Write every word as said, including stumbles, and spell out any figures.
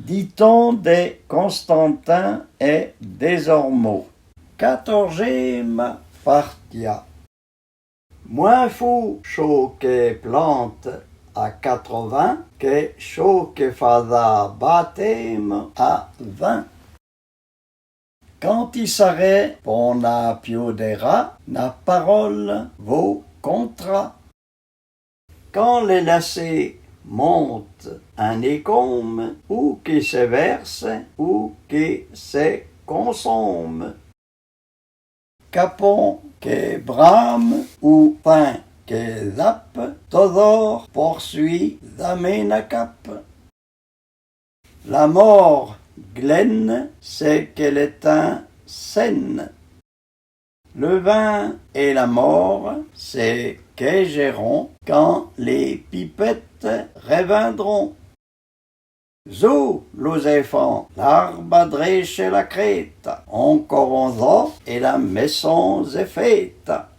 Diton de Constantin è Dézormô. Quatorzéma partia. Mouin fou chô que plante a quatre-vingts que chô que fada batémo a vint. Can i sarè pon na piou de ra, na parole vô contra. Can le lacé monte in écombe, ou que se verse, ou que se consombe. Capon que brame ou pin que zappe, tozhor poursuit, zhamé n'accape. La mor glène ce que le tin sène. Le vin et la mor se quéjeron quand les pipettes revindron. Zo, lo-z-éfan, l'arba dréche la créta, oncor on zo et la mèson z'è féta.